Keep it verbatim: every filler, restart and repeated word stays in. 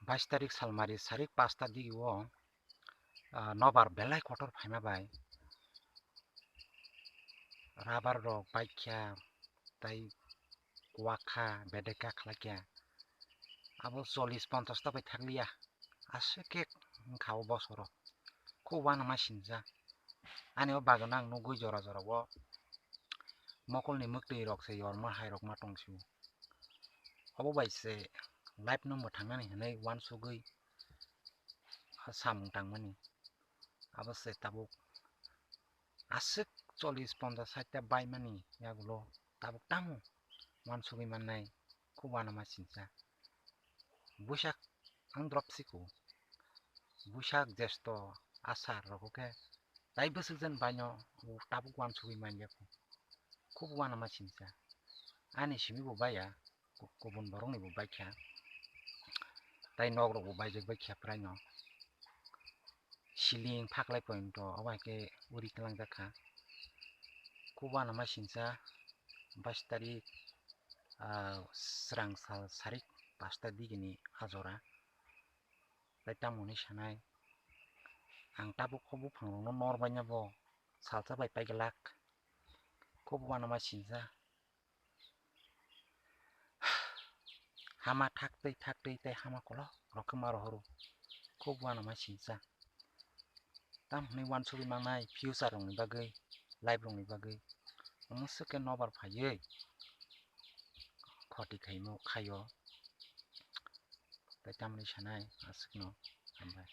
bais tarik salmari sarik pasta digi o, ah, nobar belai kotor phaima bai rabar rok baikha tai kwakha bedekha khlaikha. Abo chollish ponchash ta bai thakliya, aswk khe wngkha o bosoro. Khub uanama sinsa. Ani o bagwi no ang nugwi jora jora o mokolni mwktwi rok se yorma hai rok ma tong sio. Obo bai se live no mwthangnani hinwi uansugwi samung tangmani. Abo se tabuk aswk chollish ponchash sait ta baimani yagulo tabuk tamo uansugwi mannai, khub uanama sinsa. Buisak ang drop siko. Buisak, Jesto, Asar rogo khe tai bwswk jen baino tabuk uansugwi manya kho. Khub uanama sinsa. Ani simi bo baiya, ku-, kubun borokni bo baikha. Tai nok rok bo baijak baikha phwraino. Siling phaklai pointo obo hai khe uri twlangjak kha. Khub uanama sinsa, bais tarik, ah, srang sal sarik pasta digini ajora. Tai tamo hinwi sanai, ang tabuk o buphang rokno nor baina bo salsa bai pai glak. Khub uanama sinsa. Hama thaktwi thaktwi tei hama kolok rok khe ma rohoro. Khub uanama sinsa. Tamo hinwi uansugwi mangnai future rokni bagwi, life rokni bagwi. Omo swk khe nobar phaiwi khoti khaimo khaio. Tai tamni sanai aswkno hambai.